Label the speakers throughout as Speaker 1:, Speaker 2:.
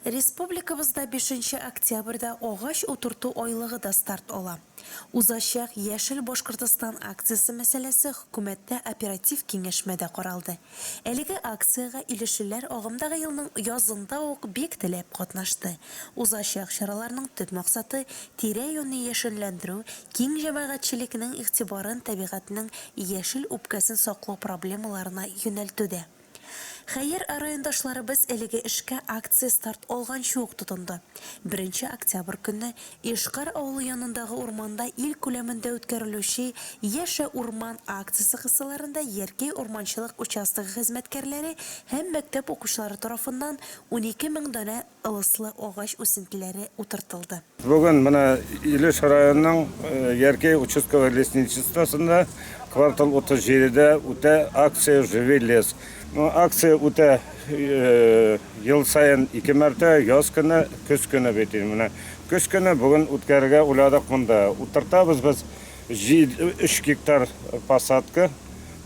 Speaker 1: Республикабызда бишенче октябрьдә агач утырту айлыгы да старт ала. Узачак Яшел Башкортостан акциясе мәсьәләсе хөкүмәттә оператив киңәшмәдә каралды. Әлеге акциягә илешлеләр агымдагы елның язында ук бик теләп катнашты. Узачак чараларның төп максаты, тирә-юньне яшелләндерү, киң җәмәгатьчелекнең игътибарын табигатьнең яшел үпкәсен саклау проблемаларына юнәлтү дә. Хәер, райондашларыбыз әлеге эшкә акция старт алганчы ук тотынды. Беренче октябрь көнне Ишкар авылы янындагы урманда ил күләмендә үткәрелүче Яшә урман акциясе кысаларында Яркәй урманчылык участогы хезмәткәрләре һәм мәктәп укучылары тарафыннан 12 мең данә ылыслы агач үсентеләре утыртылды.
Speaker 2: Бүген менә Илеш районының Яркәй участковый лесничествосында квартал 37 дә үтә акция Живи лес. Ну, акция үтә ел саен ике мәртә, яз көне, көз көне бит инде. Менә көз көне бүген үткәрергә уйладык монда. Утыртабыз без 3 гектар посадка.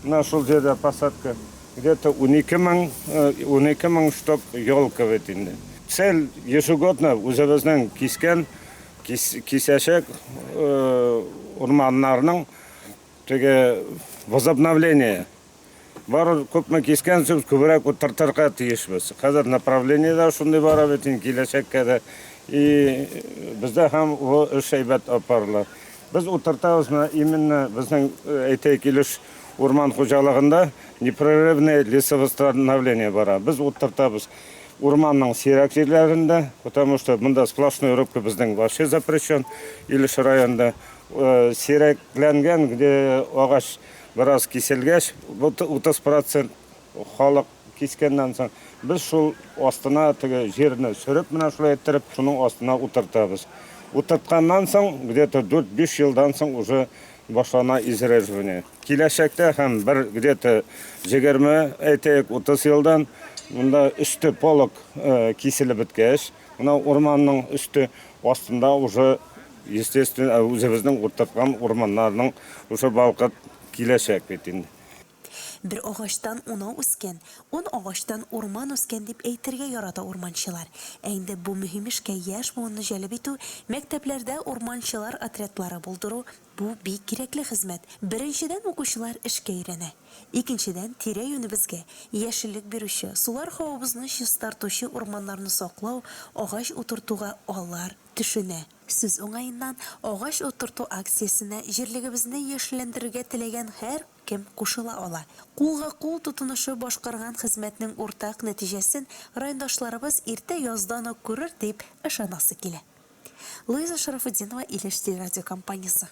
Speaker 2: Менә шул җирдә посадка. Где-то 12 мең, 12 мең штук елка бит инде. Цель ежегодно үзебезнең кискән, кисәчәк урманнарның теге возобновление. Бары күпме кискән сүз күбрәк утыртырга тиешбез. Хәзер направление дә шундый бара бит инде киләчәккә дә. И бездә һәм бу эш әйбәт алып барыла. Без утыртабыз менә именно безнең әйтәйек Илеш Урман хуҗалыгында непрерывное лесовосстановление бара. Без утыртабыз урманның сирәк җирләрендә, потому что монда сплошной рубка безнең вообще запрещен Илеш районында. Э, сирәкләнгән, где агач бераз киселгәч, 30 процент халык кискәннән соң, без шул астына теге җирне сөреп, менә шулай иттереп, шуның астына утыртабыз. Утыртканнан соң, где-то 4-5 елдан соң уже Башлана изреживание. Киләчәктә һәм бер где-то 20, әйтәйек, 30 елдан монда өсте полог киселеп беткәч, менә урманның өсте астында уже, естественно, үзебезнең утырткан урманнарның уже балкып киләчәк бит инде.
Speaker 1: Бер агачтан унау үскән, ун агачтан урман үскән дип әйтергә ярата урманчылар. Ә инде бу мөһим эшкә яшь буынны җәлеп итү, мәктәпләрдә урманчылар отрядлары булдыру, бу бик кирәкле хезмәт. Беренчедән, укучылар эшкә өйрәнә. Икенчедән, тирә-юнебезгә яшеллек бирүче, сулар һавабызны чистартучы урманнарны саклау, агач утыртуга алар төшенә. Сүз уңаеннан, агач утырту акциясенә җирлегебезне яшелләндерергә теләгән һәр Кем кушыла ала. Кулга-кул тотынышып башкарган хезмәтнең уртак нәтиҗәсен райондашларыбыз иртә яздан ук күрер дип ышанасы килә. Луиза Шарафутдинова, Илеш телерадиокомпаниясе.